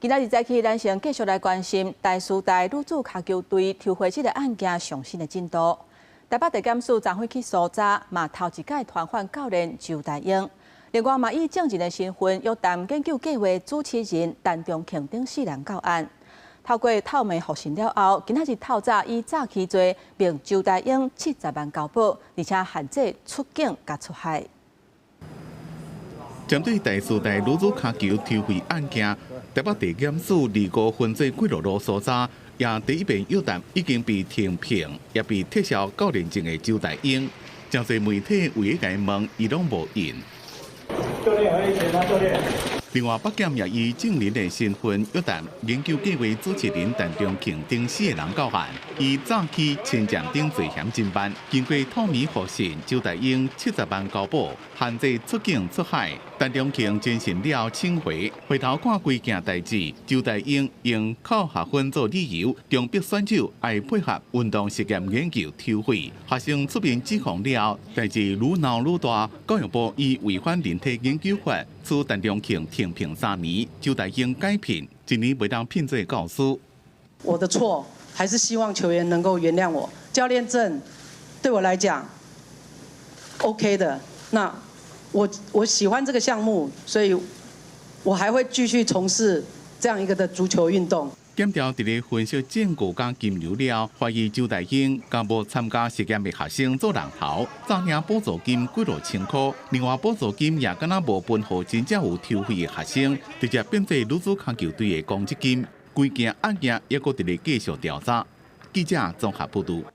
今仔日早起，咱先繼續來關心台師大女子跤球隊抽血這个案件上新的進度。台北地檢署昨昏去搜查，嘛頭一擺傳喚教練周大英。另外嘛以證人的身份約談研究計畫主持人陳中慶等四人到案。透過透明複審了後，今仔日透早以詐欺罪命周大英70萬交保，而且限制出境佮出海。針對台師大女子跤球抽血案件，台北地檢署25分做幾落路搜查，也第一遍約談已經被停聘，也被撤銷教練證的周大英。誠濟媒體為了共伊問，伊攏無應。教練還有錢嗎？教練。另外，北檢也以證人的身份約談研究計畫主持人陳中慶等四个人到案，以詐欺、侵佔等罪嫌偵辦。經過透明複審，周大英七十萬交保，限制出境出海。陳中慶偵訊了請回，回頭看規件代誌，周大英用扣學分做理由，強迫選手愛配合運動實驗研究抽血。學生出面指控了，代誌愈鬧愈大，教育部以違反人體研究法，處陳中慶停聘3年，周大英解聘，一年袂當聘做教師。我的錯，還是希望球員能夠原諒我。教練證對我來講 OK 的。那我喜歡這個項目，所以我還會繼續從事這樣一個的足球運動。檢調佇咧分析證據佮金流了，懷疑周大英共無參加實驗的學生做人頭，詐領補助金幾落千箍，另外補助金也敢若無分予真正有抽血的學生，直接變做女子跤球隊的公積金。規件案件猶閣佇咧繼續調查。記者綜合報導。